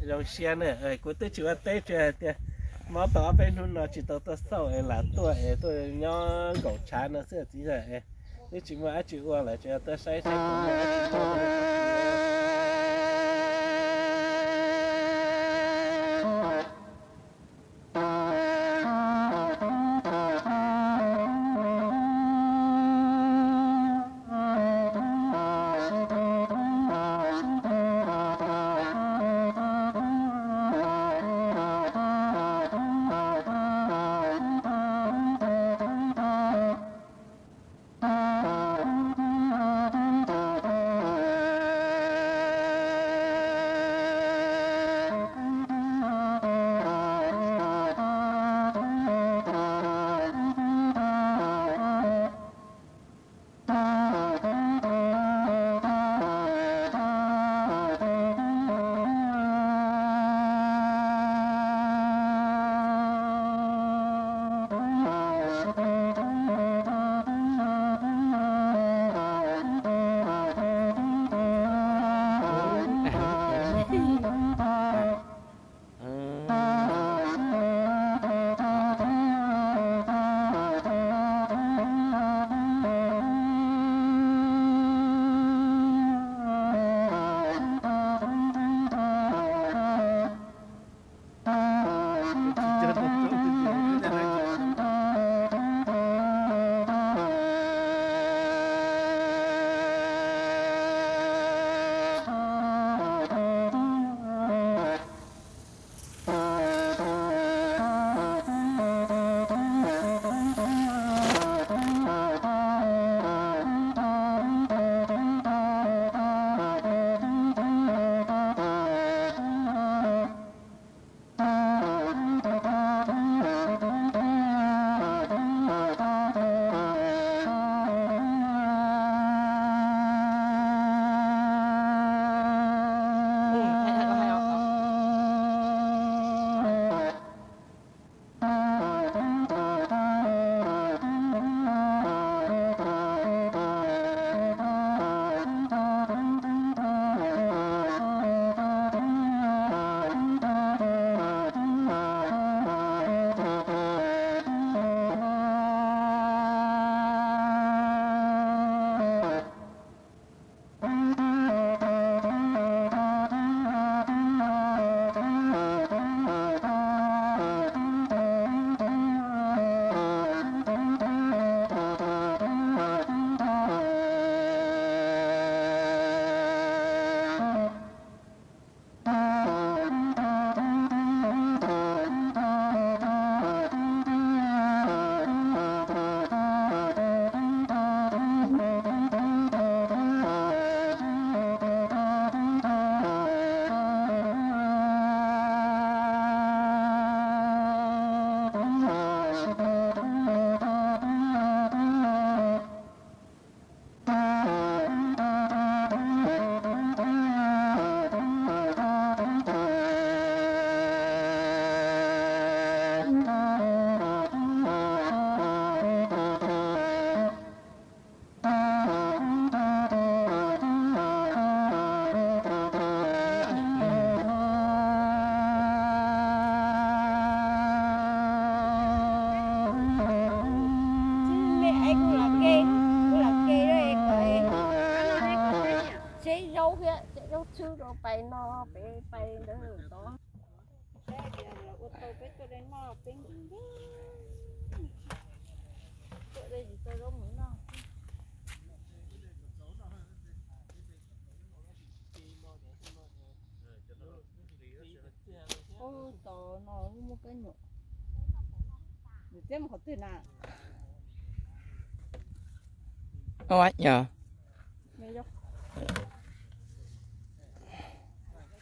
Zoo siab na, kuv twb tsis ua teb, tsuas hais tias mob tau ob peb hnub no tsis tau tuaj xauj es lam tuaj es tuaj nyob nkaum tshav no xwb txiv. Twb tsis muaj dab tsi ua lawm, tsuas yog tuaj saib saib puas muaj dab tsi. Tseb zaub thiab, tseb zaub txhwb rau pais no, peb pais ntawd tod. Ua tau peb tuaj de noj, peb nkeeg nkeeg, tuaj de tsis tau zaub mus noj. Ub, tod no muaj peb nyuam, nws txiab mus qhov twg na? Ua cas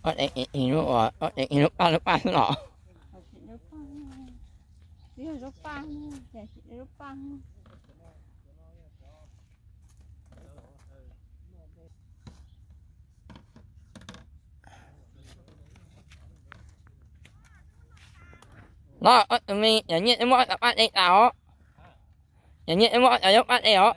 ob deev ib lub, ob deev ib lub paj lub paj los. Txiab zaub paj, zaub paj. Los ob tug me, yog nyiaj muab ob cov paj de tas os. Yog nyiaj muab ob cov zaub paj de os.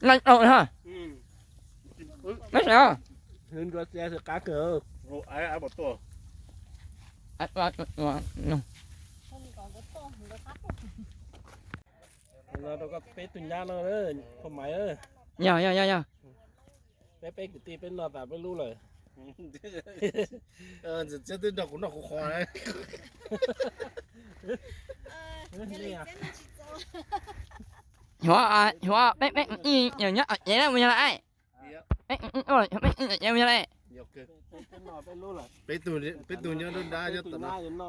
Noj tau ha. Noj tau. Hwv nrua txias qab kawg. No rau koj peb tug nyab no, Phaj Maiv. Yog, yog, yog, yog. Peb, peb kwv tij peb noj tas peb lub lawm. Ntxim Txiab twb nrog kuv noj kuv qhov na. Xyov, xyov peb, peb ib yawm nyob tom tsev ua yog lawm. Peb ib yawm nyob tom tsev ua yog lawm. Peb tug nyob dab dab nyob tom no.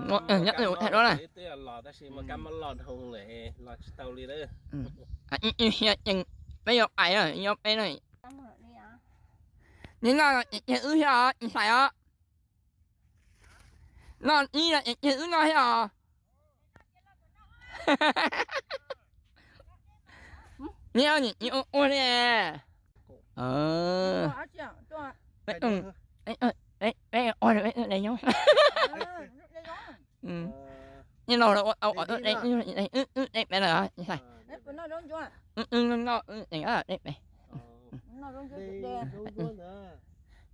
Nyob ua thaij duab na. Los tab sis mas kab mob loj dhau lawm, los tsis tau li lawm. Peb yuav pais, yuav peb na. Neb noj ces wb thiab os, tsis xais os. Noj ib no ces wb noj thiab os. Neb ua ua li. Peb ua, peb ua de nyob. Neb laus lawm ua tau, wb de pem lawm. Wb noj, wb de pem.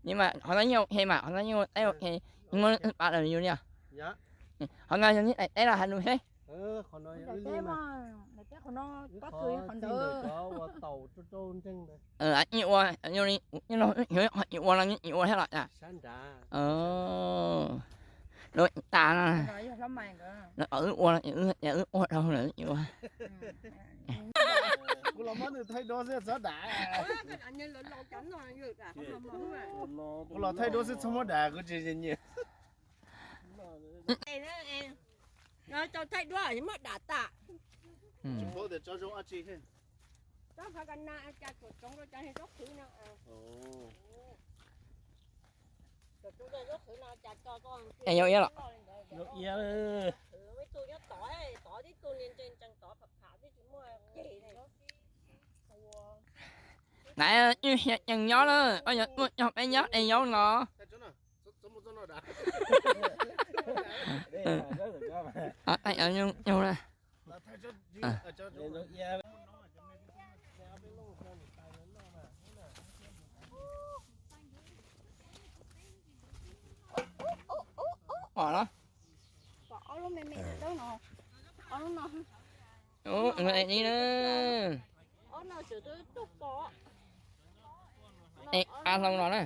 Neb mas qhov no yeej ua ke mas, qhov no yeej ua teb ua ke, muaj wb pab lawm yus li os. Qhov no yog neb daim teb los has lus seb. Ib ua, ib ua no, ib ua thiab los cas. Lawv tas no, lawv kom wb ua no ces wb ua dhau lawm ib ua. Kuv los muab nws thaij duab xwb txhob dam. Kuv los thaij duab xwb txhob muab dam, kuv tsis nyiam. Thaij duab muab dam tas. Tsis paub tias tso zoo dab tsi thiab. Tsob qhov ka na cas tsuas tsoov rau cov niag zaub qhwv no. Cov zaub qhwv no cas tso koj, ib tug nyob tod, tod tib tug niag ntse ntsees tod pham pham twb tsis muaj ceg li. Nais, ib xyov cees nyob na, koj yuav tuaj cog peb nyob es yau los. Pom los. Pom ob lub me me dawb dawb no. Ob lub no. Ub, no es ni na. Ob no tseem tuaj tuaj pom. Es nqa loo los na.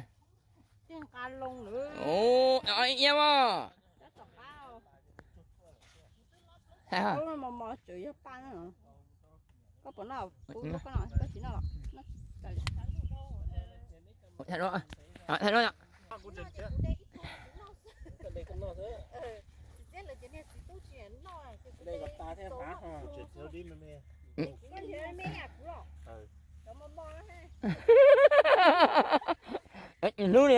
Tiag nqa loo lawm. Ub, ob ib iab os. Tab tom qab os. Hais os. Mos mos tseem yog paj na. Koj puas noj? Kuv, koj noj, koj tsis noj los? Noj tsis tas li. Thaij duab, thaij duab. Hlub li.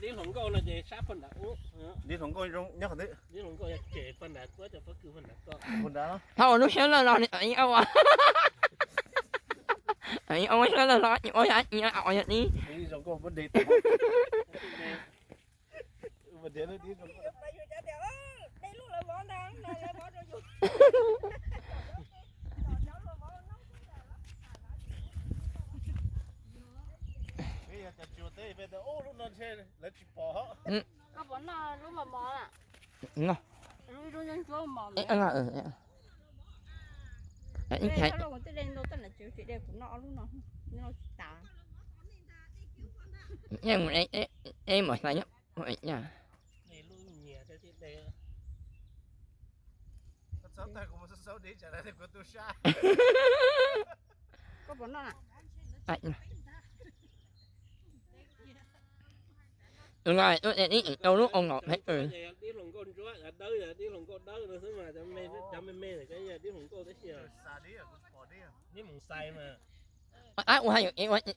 Dib hluas nkauj no ces sab poj nram ub. Dib hluas nkauj nyob qhov twg? Dib hluas nkauj yog cem poj nram kuab cov pob kws poj nram koj. Thaum ua lub siab lawj los ua, ua siab lawj los ua yog dib. Koj puas noj lub mos mos na? Lub ntsuab ntsuab mos mos. Txhob los kuv twb de ntau tab lam tsev tsis de kuv noj ob lub no, noj tsis tas. Mus xais nyob. Koj puas noj na? Tus no tuaj de ib tau lub oo nkaus thiab. Dib hluas nkauj ntsuab dawb, dib hluas nkauj dawb no xwb mas cov me me cov yog dib hluas nkauj tab sis dib mus xais mas. Ab, ua hais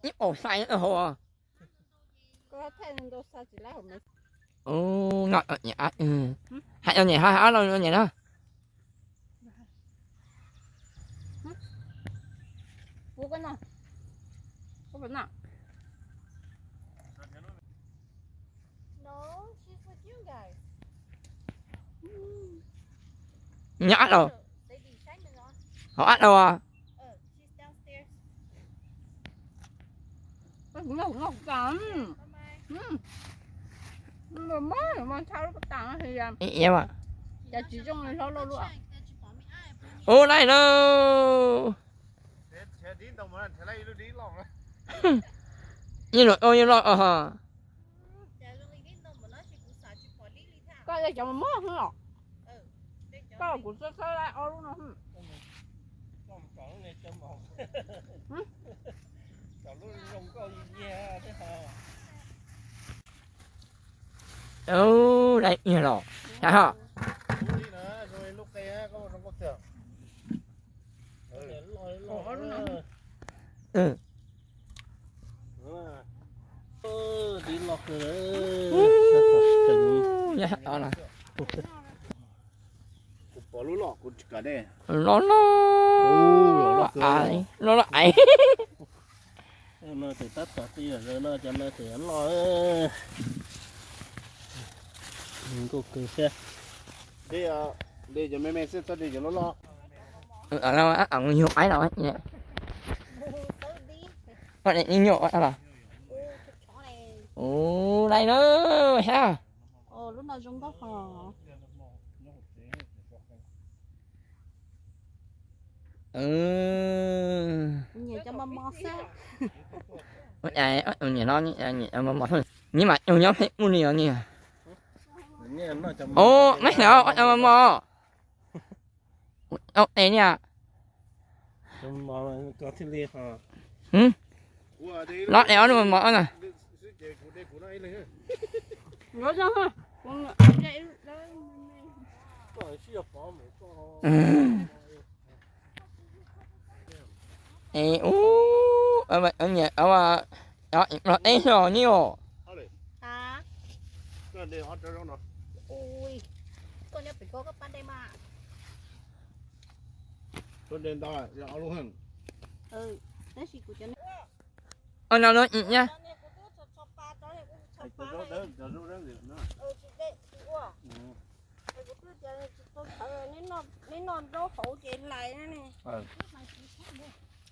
ib paus xais hauv. Ub, no, hais nyem, hais ob lo nyem na. Nyob ab los, hauv ab los. Ib iab. Ub, laij lauj. Yeej luam ua yeej loj os. Koj cov mos mos xwb los? Koj kuv txhawb txhawb laij ob lub no. Ub, laij iab los. Ab ho. Loj loj. Loj loj aiv. No tes tab tom tij no cov no tes loj. Nkauj kawg thiab. De cov me me xwb, txhob de cov loj loj. Yug qaib los. Koj de ib nyuag los. Ub, laij na, hab. Nyiam no, nyiam mos mos, nyiam mas nyob phem mus li os nyiam. Ub, meb xav ua mos mos. Ub, es niam. Los de ob lub mos mos na. Es ub, nyiam los teb xwb os nyuj. Tab sis kuv cov no lub im nyab. Neb noj nraub hauv ces hlais na ne.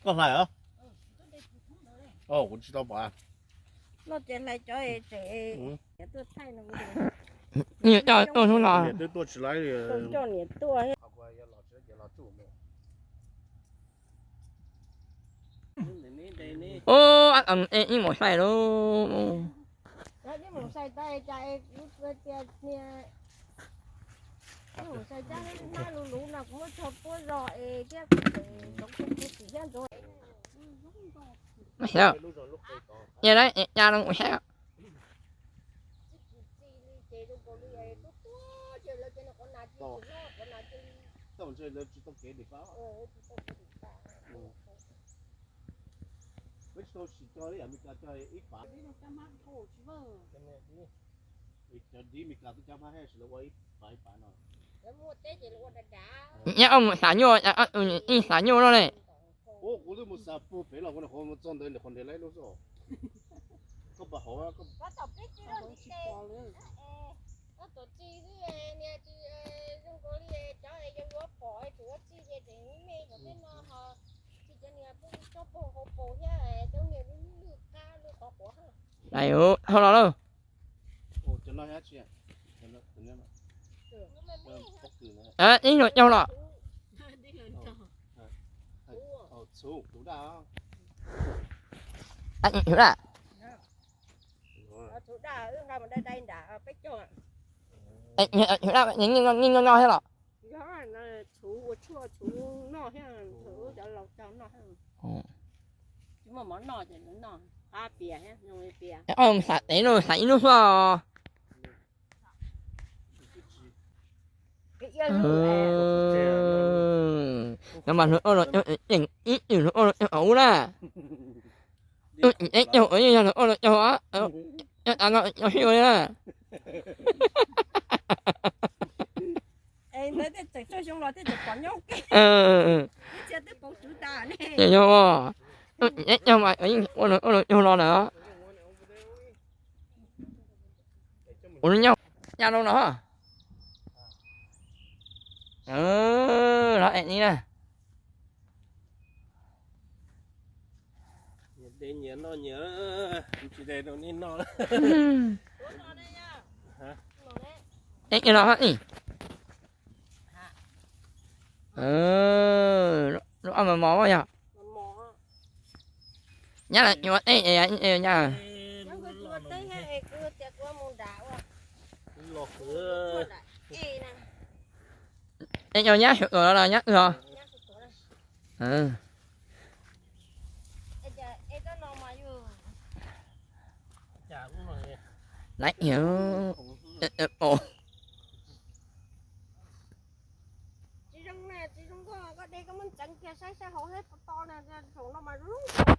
Koj hlais os? Kuv tsis tau pom. Noj ces hlais cov tseem tuaj thaij no. Niam coj tuaj hnub no. Niam twb tuaj tsis laib li. Coj niam tuaj. Ub, ib mus sai lauj. Ua, ua lub zoo lub qe tod. Ua, ua lub zoo lub qe tod. Tsis txi li ces zoo nkaus li tuaj tuaj ces lawv tias nws qhov nas cia li loj, qhov nas cia li tau ntshe lawv tsis tau kev dim pab. Peb tsis tau sim cog li Amelikas cog ib pav. Cov dib Amelikas twb cab phab haj tsis lawv ua ib pav ib pav no. Nyab ua mus xav nyuj, ib xav nyuj no ne. Ua kuv twb mus xav puag pem los kuv qhuav mus txog ntawd qhov nrhiav laib lub xwb. Koj pab hauv, koj tsis pom li. Koj tuav txij xwb, niag tsis zoo nkaus li cov yuav yuav pom tsis ua txij ces tseem me cov tej no ho tsis cov niag pheej tsob pog hauv paus thiab cov niag lwj lwj qab lwj qhuav qhuav. Laiv, ho los lauj. Ib hluas caug los. Txhuv daj. Txhuv daj, nej noj noj thiab los? Txhuv ua tshuaj txhuv noj thiab, cov laus caug noj thiab. Tsis muaj mov noj ces lawv noj qab pias thiab, zoo li pias. Xav tev no xav ib lub xwb os. Cov mas hluas ua los caug, ib yam hluas ua los caug ub na. Ib yam caug ua, yog hluas ua los caug, cov tas no caug sib ua li na. Ntawd tej tseem tsaug xyoo los tej tseem pom nyob ua ke. Ib txhia twb pauv tswv tas ne. Ces yog ib yam caug mas ua los caug los lawm. Ua lub nyob ncaj lub no. Los es ni na. Nyias de nyias noj nyias, tsis de rau nej noj. Ej, los hab ij. Lub ob mos mos yog. Nyab los ua teb nyab. Ej, yog nyab sawv tuam los nyab wb os. Laiv, tsis zoo na, tsis zoo nkauj, koj de koj muab ntxeev kiag saib saib hauv thiab to to na, saum no mas zoo nkauj,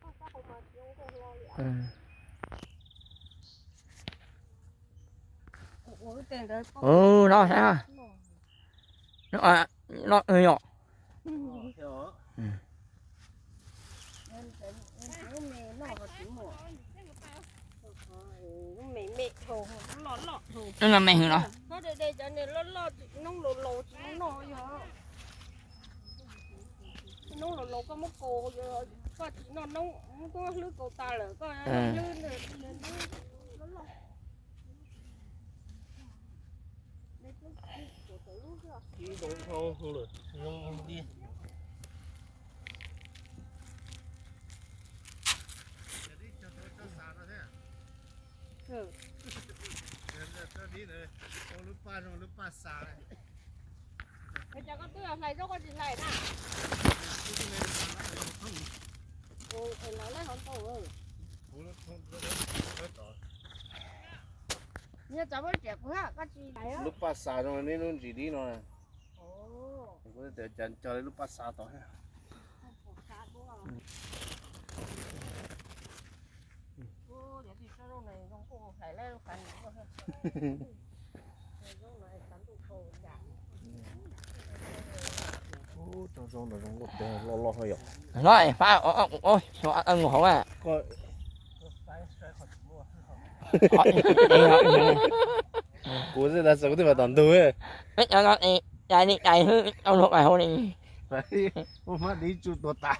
saib saib hauv mas tsis zoo nkauj hlo li. Ua lub tej ntawd. Ua no saib, no yog. Lub no me hwv los. Noob laus laus koj muab kaus, koj tsis noj noob, muab hlwb kaus tas lawm koj hlwb loj loj. Cov koj twb hlais zaub koj tsis hlais na. Lawv lawv hov ntau. Nyias txav muab riam kuv, koj tsis hlais. Lub paj xas zoo li lub ntsis dib no. Kuv tias cas cog li lub paj xas tod thiab. Loj, fab, ua mus hauv a. Kuv xwb na, kuv twb pais tom ntug. Peb cov no es cais li cais xwb, tau luag pais hauv li. Ua mab dib tsuj tua tas.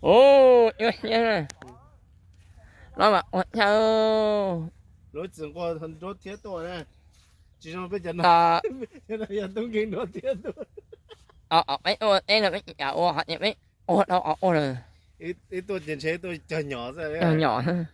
Ua siab, no mas ua chaw. Lawv txwm nquag nruab thiab tuaj na. Tsis zoo peb cov no, yog tub nkeeg nruab thiab tuaj. Peb ua teb no peb tsis kam ua, hos tias peb ua dhau qhov ua lawm. Ib tuaj ces ntshe tuaj cog nyom xwb. Cog nyom xwb.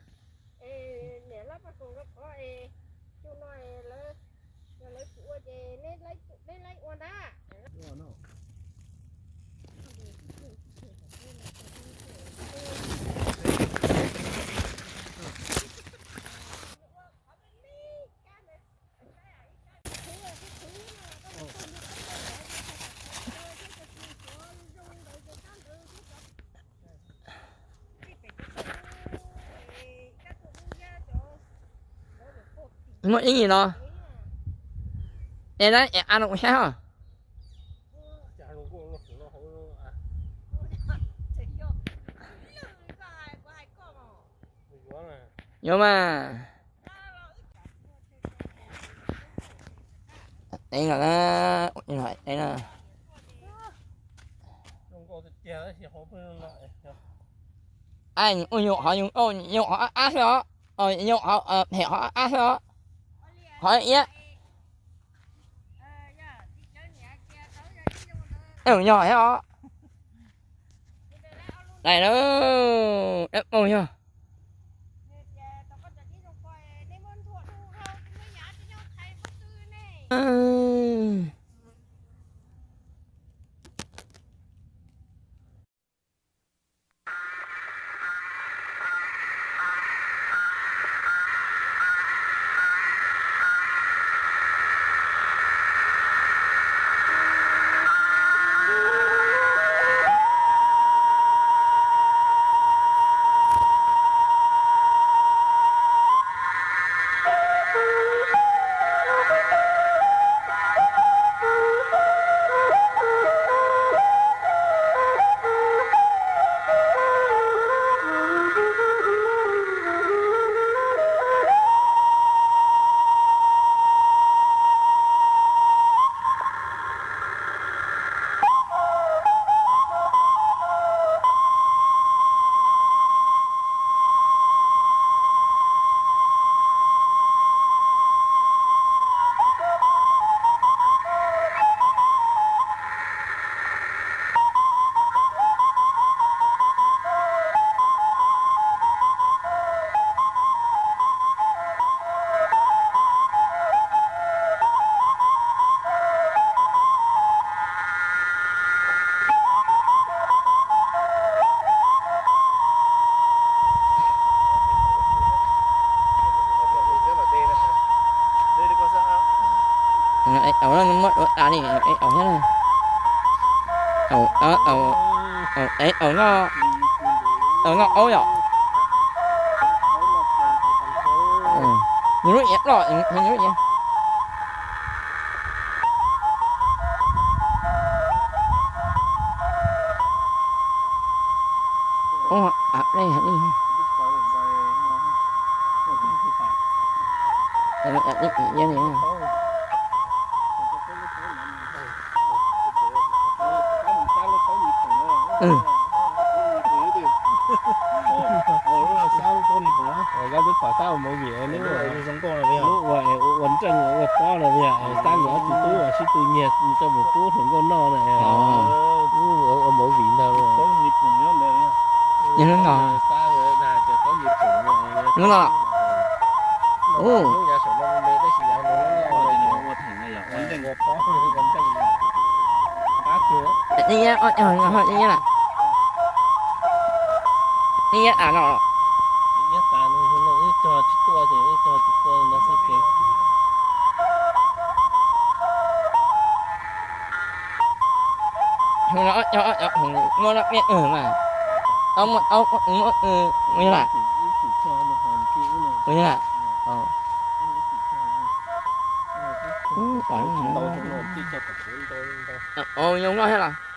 Muaj ib yim no. Es na, es a no kuv saib os. Yuav mas. Tev no na, tev na. Ab, ua nyuam qhov, nyuam qhov ab ab xwb os. Nyuam qhov phem qhov ab ab xwb os. Qhov iab. Nyuam qhov os. Dais na, dawb paug yog. Au, muab ua tas li, au thiab na. Au, au, au, au, au, noj, au, noj aub yom. Nws lub iav loj, nws lub iav. Ub, av dej heev li. Koj twb pom tab ua movie, lub ua, ua ntseej ua pob no, tab ntawd ob tug tub sib tw nyiag coj mus pub hluas nkauj noj na. Ua movie ntag. Hnub no, hnub no. Ub. Ib nyab, ib nyab, ib nyab a no. Hnub no muaj loj miaj ywg mas. Aub, muaj aub, muaj, muaj, ua yog lam, ua yog lam. Ua, yog noj thiab los?